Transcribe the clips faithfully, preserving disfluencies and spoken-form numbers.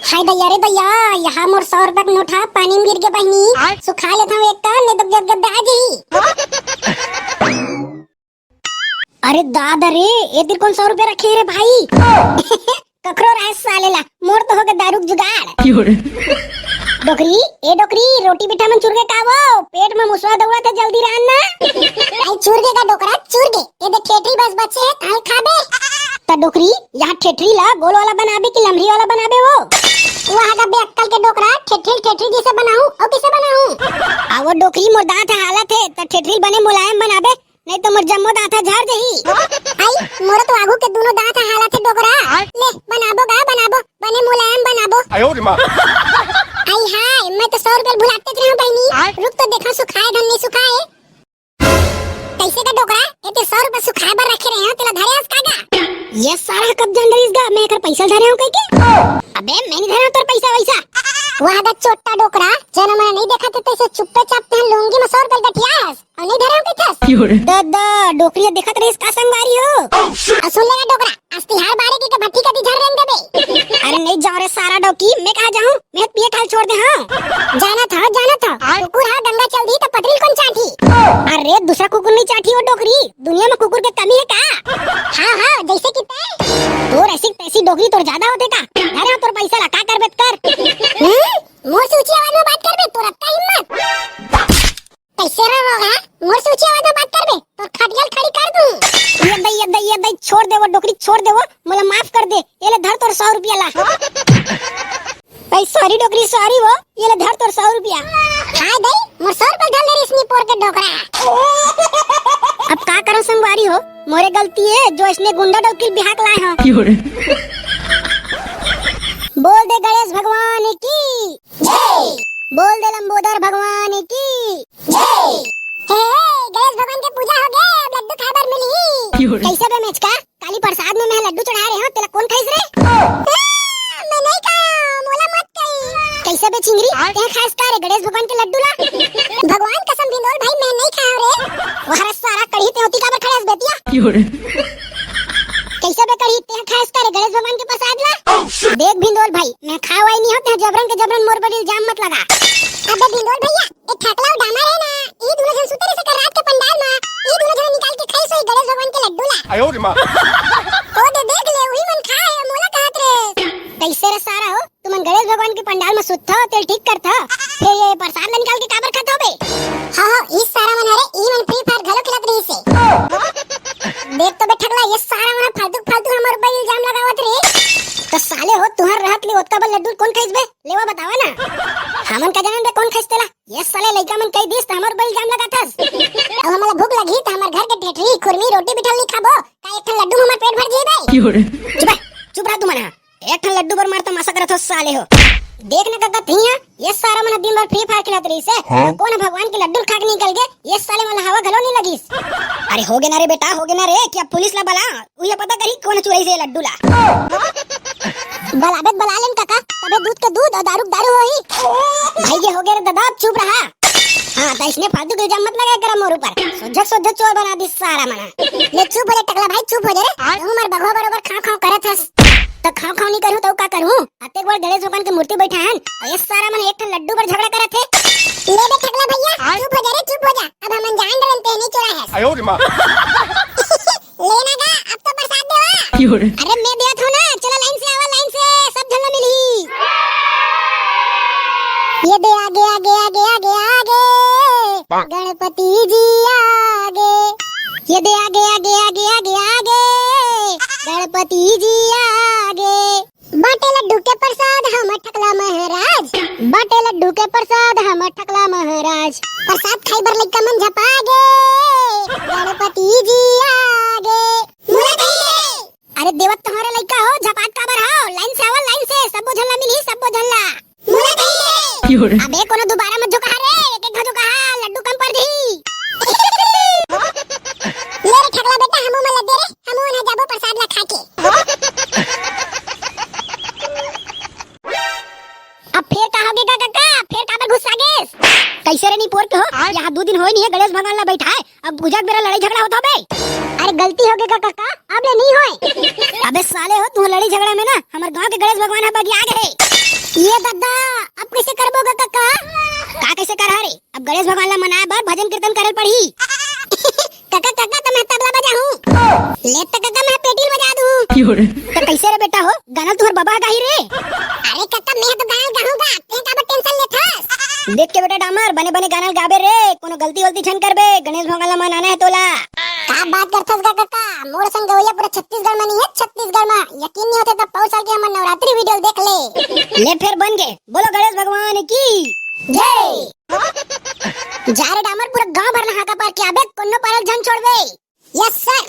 हाय दैया रे दैया, यहाँ मोर सौ रुपया के नोट हा पानी में गिर गे बहिनी। आय। सुखा लेथव एक कन, नहीं तो गद गद आ जाही। अरे दादा रे, ए तीर कोन सौ रुपया रखे हे रे भाई? कखरो राय साले ला, मोर तो होगे दारू के जुगाड़। क्यों रे? डोकरी, ए डोकरी, रोटी बिठा मन चुरगे का वो? पेट में मुसवा दौड़त हे, जल्दी रांध ना। आई चुरगे का डोकरा, चुरगे। ए दे ठेठरी बस बचे हे, काल खाबे। त डोकरी, यहाँ ठेठरी ला गोल वाला बनाबे कि लमरी वाला बनाबे वो? वाह गा बेअक्कल के डोकरा, ठेठरी ठेठरी जैसे बनाऊं, अउ कैसे बनाऊं? आ वो डोकरी मोर दांत ह हालत हे, त ठेठरी बने मुलायम बनाबे, नहीं तो मोर जम्मो दांत ह झर जही। आई, मोरो तो आगू के दोनों दांत ह हालत हे डोकरा। ले, बनाबो गा, बनाबो, बने मुलायम बनाबो। आयो रे माँ। आई हाय, मैं तो सौ रुपया भुलाते रहे हूँ बहिनी। रुक तो देखा सुखाए धन नहीं सुखाए। कैसे का डोकरा? ए ते सौ रुपया सुखाए बर रखे रहे हो, तेला धरे हस का गा? ये सारा कब जान रहीस गा, मैं एकर पैसा धरे हूँ कह के? अबे मैं नहीं धरे हूँ तोर पैसा वैसा। वाह गा चोट्टा डोकरा, जना मना नहीं देखा थे तैसे चुप्पे चाप ते लुंगी में सौ रुपया गठिया हस, और नहीं धरे हूँ कह थस? क्यों रे? दादा, डोकरी देखत रहीस का संगवारी हो? और सुन लेगा डोकरा, आज तिहार बारे के, के भट्टी कती झर रेंग देबे। अरे नहीं जाओ रे सारा डोकी, मैं कहाँ जाऊँ? मैं पिए खाल छोड़ दे हाँ। जानत हव, जानत हव। कुकुर हा गंगा चल दी त पतरी कोन चाटी? अरे दूसरा कुकुर नहीं चाटी वो डोकरी, दुनिया में कुकुर के कमी है का? हाँ हाँ, जैसे कि तै। तोर ऐसी तैसी डोकरी तोर ज्यादा होथे का? धरे हव तोर पैसा ला, का करबे त कर। हम्म? मोर से ऊंची आवाज में बात करबे, तोर अतका हिम्मत? कैसे रे रोगहा? मोर से ऊंची आवाज में बात करबे, तोर खटिया ल खड़ी कर दूं। ये दे, ये दे, ये दे, छोड़ दे वो डोकरी, छोड़ दे वो, मोला माफ कर दे। ये ले धर तोर सौ रुपया ला। भाई सॉरी डोकरी, सॉरी वो, ये ले धर तोर सौ रुपया। हाय दई, मोर सौ रुपया धर ले रे इसनी पोर के डोकरा। अब का करो संगवारी हो, मोरे गलती है जो इसने गुंडा डोकरी बिहाक लाए हो। बोल दे गणेश भगवान की। बोल दे लंबोदर भगवान की। हे, हे, गणेश भगवान के पूजा हो गे, अब लड्डू खाए बर मिलही। कैसे बे मेचका? काली प्रसाद में मैं लड्डू चढ़ा रहे हो, तेला कौन खाइस रे? आ, मैं नहीं खाया, मोला मत कही। कैसे बे चिंगरी? तें खाइस का रे गणेश भगवान के लड्डू ला? भगवान कसम भिंदोल भाई, मैं नहीं खाया रे। वाह रे सारा कढ़ी, तें ओती काबर खड़े हस बेतिया? कैसे बे कढ़ी, तें खाइस का रे गणेश भगवान के प्रसाद ला? देख भिंदोल भाई, मैं खावा ही नहीं हो, तें जबरन के जबरन मोर पर इल्जाम मत लगा। अबे भिंदोल भैया, ए ठकला अउ डामर हे ना, ई दुनो झन सुते रहिसे कर रात के पंडाल मा, ई दुनो झन निकाल के खाइस होही गणेश भगवान के लड्डू ला। आयो रे माँ। ओ दे देख ले, उही मन खाए हे, मोला कहत रे। कैसे रे सारा हो, तुमन गणेश भगवान के पंडाल मा सुतथव, तेल ठीक करथव, फिर ये प्रसाद ला निकाल के काबर खाथव बे? हाँ, हाँ, ई सारा मन हरे, ई मन Free Fire घलो खेलत रहिसे। देख तो बे ठकला, ये सारा मन फालतू, फालतू हमर ऊपर इल्जाम लगावत रे। तो साले हो, तुहर रहत ले ओतका बड़ लड्डू कौन खाइस बे? लेवा बतावा ना। हमन का जानन बे कौन खाइस तेला? ये साले लइका मन कही दिस त हमर ऊपर इल्जाम लगाथस। अब हमला भूख लगही त हमर घर के ठेठरी, खुरमी, रोटी बिठल नहीं खाबो। का एक ठन लड्डू में हमर पेट भर जही बे? चुप रह, चुप रह तुमन हा। एक ठन लड्डू बर मार तमाशा करत हो साले हो। देख न कका तिहा, ये सारा मन दिन भर Free Fire खेलत रहिसे। हाँ? कोन भगवान के लड्डू खा के निकल गे, ये साले मन ला हवा घलो नहीं लगिस। अरे हो गे ना रे बेटा, हो गे ना रे, कि अब पुलिस ला बला, उही पता करही कोन चुराइसे लड्डू ला। बलाबे त बला लेन कका, तभे दूध के दूध अउ दारू के दारू होही। भाई ये हो गे रे दादा, अब चुप रहा। हाँ, त इसने फालतू के इल्जाम मत लगाया करा मोर ऊपर। सोझा सोझा चोर बना दिस सारा मन हा। ले चुप हो जा टकला भाई, चुप हो जा रे। तू हमर बघवा बरोबर खाँव खाँव करत हस। त खाँव खाँव नहीं करूँ त का करूँ? अतेक बड़ गणेश भगवान के मूर्ति बैठा हन, अउ ये सारा मन एक ठन लड्डू बर झगड़ा करत हे। ले बे टकला भैया, चुप हो जा रे, चुप हो जा। अब हमन जान डरन ते नहीं चोरा है। आयो रे माँ। लेना गा, अब तो प्रसाद देवा। अरे मैं देत हूँ ना, चला लाइन से आवा, लाइन से, सब झन ला मिलही। ये दे आगे, आगे, आगे, आगे, आगे, गणपति जी आगे। ये दे आगे, आगे, आगे, आगे, आगे, गणपति जी आगे। बाटे लड्डू के प्रसाद हम ठकला महाराज, बाटे लड्डू के प्रसाद हम ठकला महाराज। प्रसाद खाई बर लइका मन झपा गे, गणपति जी आगे। मुला कहिए। अरे देवत तुम्हारे लइका हो, झपाट काबर हो? लाइन से आवा, लाइन से, सबो झन ला मिलही, सबो झन ला। मुला कहिए। अबे कोनो दोबारा मत झोंका रे, एक एक झोंका, लड्डू कम पड़ जही। ले रे ठकला बेटा, हमू मन ला दे रे, हमू मन जाबो प्रसाद ला खा के। अब फेर का होगे गा कका? फेर काबर गुस्सा गेस? कैसे रे नी पोर के हो? यहाँ दू दिन होय नहीं है गणेश भगवान ला बैठाए, अब पूजा के बेरा लड़ाई झगड़ा होत होबे। अरे गलती होगे गा कका, अब ले नहीं होय। अबे साले हो, तू लड़ाई झगड़ा में ना हमर गांव के गणेश भगवान ह बगिया गे हे। ये ददा, अब कइसे करबो गा कका? का कइसे करहा रे? अब गणेश भगवान ला मनाए बर भजन कीर्तन करे ल पड़ही। कका, कका, त मैं तबला बजाहूँ। ले त कका, मैं पेटी ल बजा दूँ। त कइसे रे बेटा हो, गाना ल तुँहर बबा गाही रे। अरे कका, मैं तो गाना ल गाहूँ गा, तें काबर tension लेथस? देख के बेटा डामर, बने बने गाना ल गाबे रे, कोनो गलती वलती झन करबे, गणेश भगवान ला मनाना हे तोला। का बात करथस गा कका, मोर संग गवैया पूरा छत्तीसगढ़ म नइ हे, छत्तीसगढ़ म। यकीन नइ होथे त पौर साल के हमर नवरात्रि video ल देख ले। ले फेर बन गे, बोलो गणेश भगवान की जय। जा रे डामर, पूरा गांव भर नहा का पार के आबे, कोनो पारा ल झन छोड़बे। Yes sir।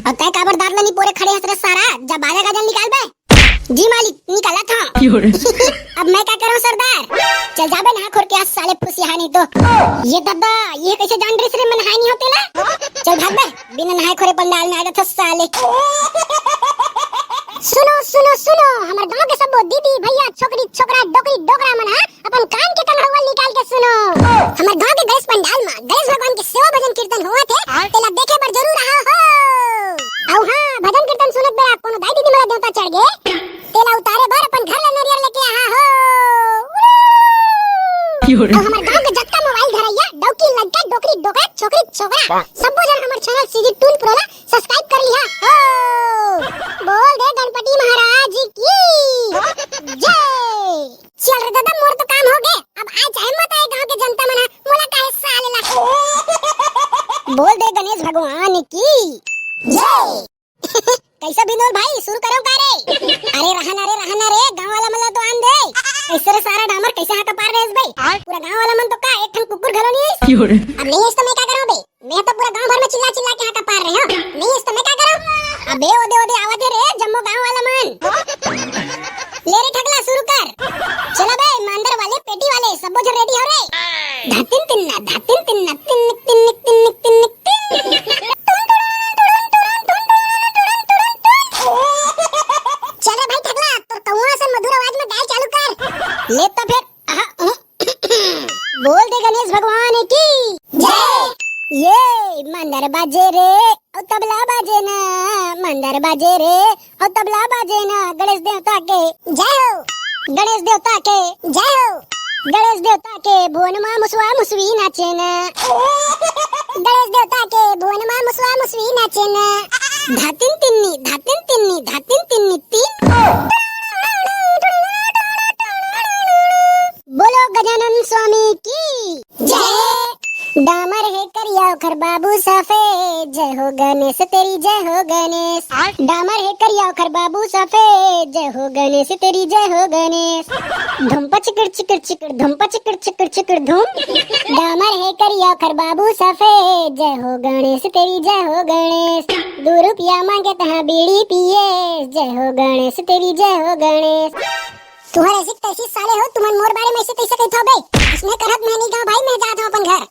अउ तैं काबर दांत ल नइ पोरे खड़े हस रे सारा, जा बाजा गाजा ल निकाल बे। जी मालिक, निकालत हंव। अब मैं का करंव सरदार? चल जाबे नहा खोर के, आज साले फुसिया हे नहीं तो। ये ददा, ये कइसे जान डरिस रे मैं नहाए नइ हों तेला? चल भाग बे, बिना नहाए खोरे पंडाल में आ जाथस साले। सुनो, सुनो, सुनो, हमर गांव के सबो दीदी, भैया, छोकरी, छोकरा, डोकरी, डोकरा मन ह, अपन कान के कंघरवा ल निकाल के सुनो। हमर गांव के गणेश पंडाल म गणेश भगवान के सेवा भजन कीर्तन होवत हे, तेला देखे बर जरूर आहा हो। अउ हां, भजन कीर्तन सुनत बेरा कोनो दाई दीदी मन ला देवता चढ़ गे, तेला उतारे बर अपन घर ले नरियर लेके आहा हो। अउ हमर गांव के जतका मोबाइल धरइया डौकी लड़का, डोकरी, डोकरा, छोकरी, छोकरा, सबो झन हमर channel CG Toon Pro ला subscribe कर लिहा हो। बोल दे गणपति महाराज की जय। चल रे ददा, मोर तो काम हो गे। अब आय चाहे मत आय, गांव के जनता मन ह मोला काहे साले ला। बोल दे गणेश भगवान की जय। कइसे बिनोद भाई, शुरू करंव का रे? अरे रहा ना रे, रहा ना रे, गांव वाला मन ला तो आन दे। कइसे रे सारा डामर, कइसे हाथ पार रेस बे? पूरा गांव वाला मन तो का एक ठन कुकुर घलो नइ हे। अब नइ हे त मैं का करंव बे? मैं तो पूरा गांव भर में चिल्ला चिल्ला के हाथ पार रहे हंव। नइ हे त मैं का करंव? अबे ओदे ओदे आवत हे रे जम्मो गांव वाला मन। ले रे ठकला, शुरू कर। चला बे, मांदर वाले, पेटी वाले, सबो झन ready हो रे। धातिन तिन्ना, धातिन तिन्ना, तिन्निक, तिन्निक, तिन्निक, तिन्निक, तिन। चल रे भाई ठकला, तोर कौआ असन मधुर आवाज में गाय चालू कर। ले त फेर, आहा, उह। बोल दे गणेश भगवान की जय। ये मांदर बाजे रे, अउ तबला बाजे ना, मांदर बाजे रे, अउ तबला बाजे ना, गणेश देवता के जय हो, गणेश देवता के जय हो, गणेश देवता के भुवन मा मुसवा मुसवी नाचे ना, गणेश देवता के भुवन मा मुसवा मुसवी नाचे ना। धातिन तिन्नी, धातिन तिन्नी, धातिन तिन्नी तीन। बोलो गजानन स्वामी की जय। डामर हे करिया ओखर बाबू सफेद, जय हो गणेश तेरी जय हो गणेश। डामर हे करिया ओखर बाबू सफेद, जय हो गणेश तेरी जय हो गणेश। धुम पचिकड़ चिकड़ चिकड़, धुम पचिकड़ चिकड़ चिकड़ धुम। डामर हे करिया ओखर बाबू सफेद, जय हो गणेश तेरी जय हो गणेश। दू रुपया मांगे तहां बीड़ी पिए, जय हो गणेश तेरी जय हो गणेश। तुंहर ऐसी तैसी साले हो, तुमन मोर बारे में ऐसे तैसे कहिथव बे। इसने करत मैं नहीं गाँव भाई, मैं जात हूँ अपन घर।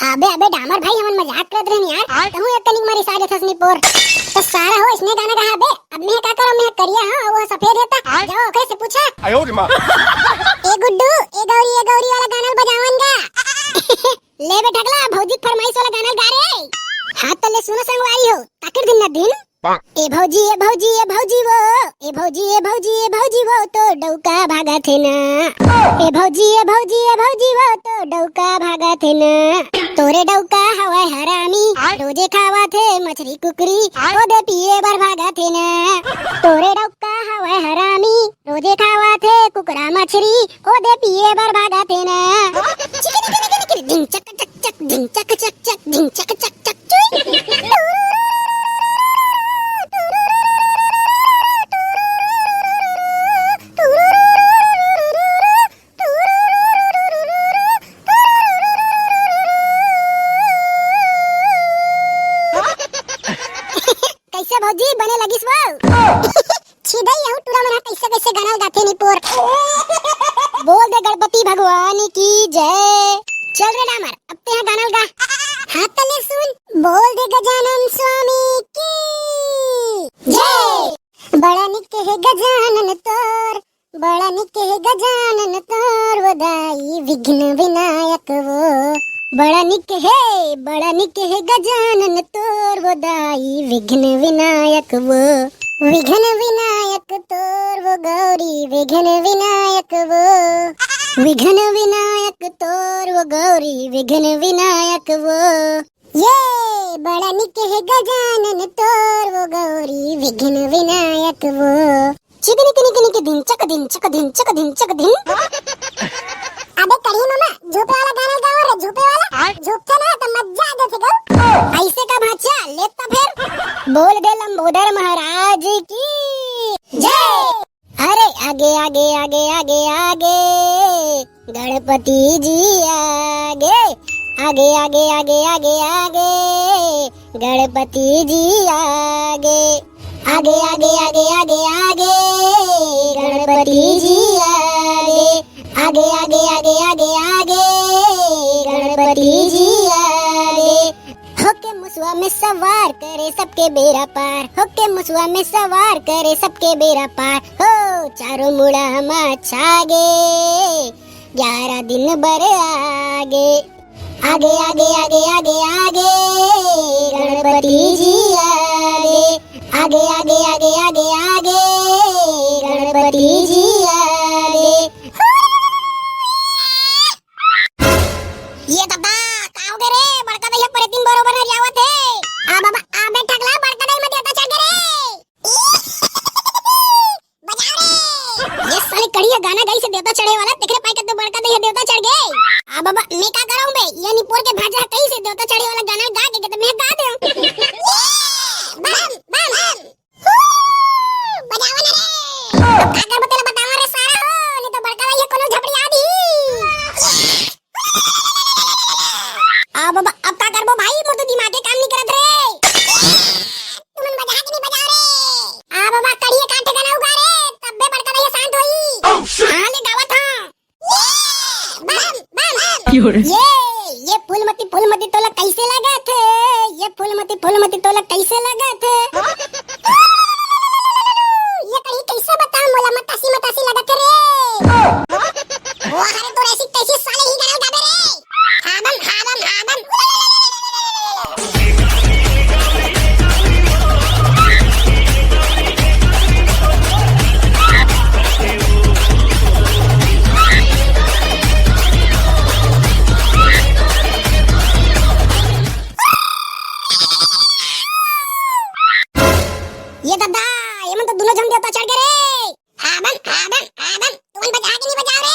अबे, अबे डामर भाई, हमन मजाक करत रहन यार। तहूँ एक कनिक मारी साजे थस निपोर। तो सारा हो, इसने गाना गाहा बे। अब मैं का करूँ, मैं करिया हूँ, वो सफेद है ता। जाओ, ओकरे से पूछा। आयो रे माँ। ए गुड्डू, ए गौरी, ए गौरी वाला गाना बजावन गा। ले बे ठकला, भौजी के फरमाइश वाला गाना गा रे। हाँ, तो ले सुनो संगवारी हो, ताकिर दिन ना दिन। ए भौजी, ए भौजी, ए भौजी वो, ए भौजी, ए भौजी, ए भौजी वो, तो डौका भागत हे ना। ए भौजी, ए भौजी, ए भौजी वो, तो डौका भागत हे ना। तोरे डौका हवय हरामी, रोजे खावत हे मछरी कुकरी, ओदे पिए बर भागत हे ना। तोरे डौका हवय हरामी, रोजे खावत हे कुकरा मछरी, ओदे पिए बर भागत हे ना। चिकनी किनी किनी किनी, ढिंग चक चक चक, ढिंग चक चक चक, ढिंग चक चक चक, चुई। कैसे भौजी, बने लगिस वो? छिदई, यहू टूरा मन ह कइसे कइसे गाना गाथे निपोर। बोल दे गणपति भगवान की जय। चल रे डामर, अब तें गाना गा। हाँ तले सुन। बोल दे गजानन स्वामी की जय। बड़ा निक हे गजानन तोर, बड़ा निक हे गजानन तोर वो दाई विघ्न विनायक वो। बड़ा निक हे, बड़ा निक हे गजानन तोर वो दाई विघ्न विनायक वो। विघ्न विनायक तोर वो गौरी विघ्न विनायक वो विघ्न विनायक तोर वो गौरी, विघ्न विनायक वो। ये बड़ा निक हे गजानन तोर वो गौरी, विघ्न विनायक वो। चिकनी किनी किनी के दिन, चक दिन, चक दिन, चक दिन, चक दिन। अबे कढ़ी मामा, झोपे वाला गाना गाओ रे, झोपे वाला। झोपते ना तो मजा आ जाते गो। ऐसे का भाचा, लेता फिर। बोल दे लंबोदर महाराज की जय। अरे आगे आगे आगे आगे आगे, गणपति जी आगे। आगे आगे आगे आगे आगे, गणपति जी आगे। आगे आगे आगे आगे आगे, गणपति जी आगे। आगे आगे आगे आगे आगे, गणपति जी आगे। होके मुसवा में सवार करे सबके बेरा पार, होके मुसवा में सवार करे सबके बेरा पार। हो चारों मुड़ा मा छागे, ग्यारह दिन बर आगे। आगे आगे आगे आगे आगे, गणपति जी आगे। आगे आगे आगे आगे आगे, गणपति जी आगे। ये दादा, का हो गे रे? बड़का दई ह परेतिन बरोबर हरियावत हे। आ बाबा, आ बे ठगला, बड़का दई म देवता चढ़ गे रे। बजाओ रे। ये साले कढ़िया गाना गाई से देवता चढ़े वाला, तेकरे पाई कते बड़का दई ह देवता चढ़ गे। आ बाबा, मैं का करहूं बे? ये निपोर के भाजा कई से देवता चढ़े वाला गाना गा के, के त मैं गा देहूं। Bomb, bomb, bomb. बजावा ना रे। अब का करबो तेला बतावा रे सारा हो, नहीं तो बड़का भैया कोनो झपड़ी आ दी। आ बाबा, अब का करबो भाई, मोर तो दिमागे काम नहीं करत रे। तुमन बजा के नहीं बजाओ रे। आ बाबा, कढ़िया काटे गाना उगा रे, तब्बे बड़का भैया शांत होई। हाँ, ले गावत हाँ। Bomb, bomb, bomb. ये, ये फूलमती, फूलमती तोला कैसे लगत हे? ये फूलमती, फूलमती तोला कैसे लगत हे? ये कहीं कैसे बताऊं, मोला मतासी, मतासी लगत हे रे। वो हरे तो ऐसी तैसी साले ही गाना गाबे रे। हाबम, हाबम, हाबम। ये दादा, ये मन तो दोनों झन देवता चढ़ गए रे। हाबम, हाबम, हाबम, तुमन बजा के नहीं बजाओ रे।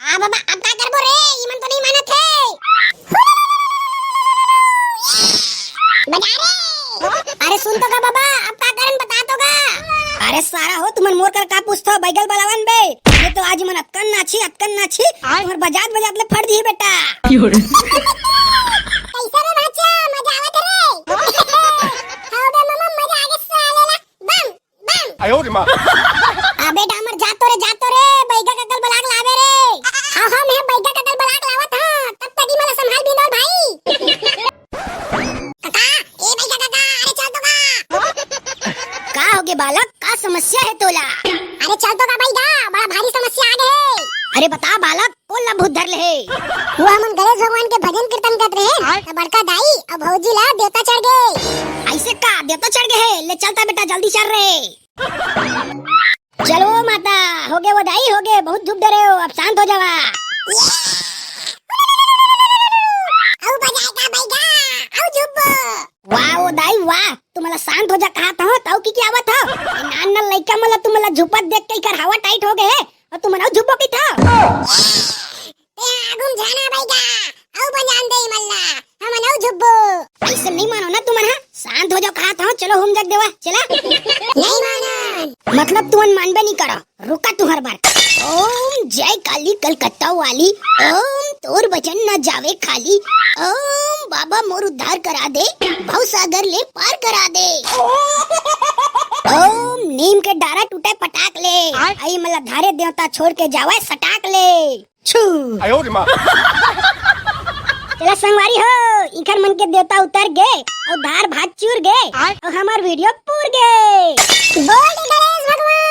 आ बाबा, अब का करबो रे? इमन तो नहीं मानत हे। बजा रे। अरे सुन तो का बाबा, अब का करन बता तो का। अरे सारा हो, तुमन मोर कर का पूछथो? बैगल बलावन बे। ये तो आज इमन अतकन नाची, अतकन नाची, तुम्हर बजात बजात ले फट दिही बेटा। कैसे रे बच्चा, मजा आवत रे? हाँ बे मामा, मजा आगे साले ला। बम। बम। आयो रे माँ। अबे डामर, जा तो रे, जा तो रे, बैगा ककल बलाक लावे रे। हाँ, हाँ, मैं बैगा ककल बलाक लावत हाँ, तब तक ही मला संभाल बिंदर भाई। काका, ए बैगा काका, अरे चल तो का। का होगे बालक, का समस्या हे तोला? अरे चल तो का बैगा, बड़ा भारी समस्या आ गे हे। अरे बता बालक, कोन ला भूत धर ले हे? वो हमन गणेश भगवान के भजन कीर्तन करत रहे, त बड़का दाई अउ भौजी ला देवता चढ़ गे। ऐसे का देवता चढ़ गे हे? ले चलता बेटा, जल्दी चल रे। चलो माता, होगे वो दाई, होगे, बहुत झुप डरे हो, अब शांत हो जावा। अउ बजाए का बैगा, अउ झुप। वाह वो दाई वाह, तुमला शांत हो जा कहा था, ताऊ की क्या आवत हो? नान नान लइका मला तुमला झुपत देख के कर हवा टाइट हो गए। अउ तुमन अउ झुब्बो कहिथव? ए, आगू म जाना बैगा, अउ बजान दे मल्ला, हमन अउ झुब्बो। अइसे नहीं मानो ना तुमन, हाँ? शांत हो जाओ, कहा था, चलो होम जग देवा, चला। नहीं मानन। मतलब तुमन मानबे नहीं करो, रुका तुहर बर। ओम जय काली कलकत्ता वाली, ओम तोर वजन न जावे खाली, ओम बाबा मोर उद्धार करा दे, भवसागर ले पार करा दे। ओम नीम के डारा टूटे पटाक ले। आई मला धारे देवता छोड़ के जावे सटाक ले। छू। आयो रे माँ। चला संगवारी हो, इखर मन के देवता उतर गे, अउ धार भात चूर गे, आय। अउ हमार video पूर गे। बोल दे गणेश भगवान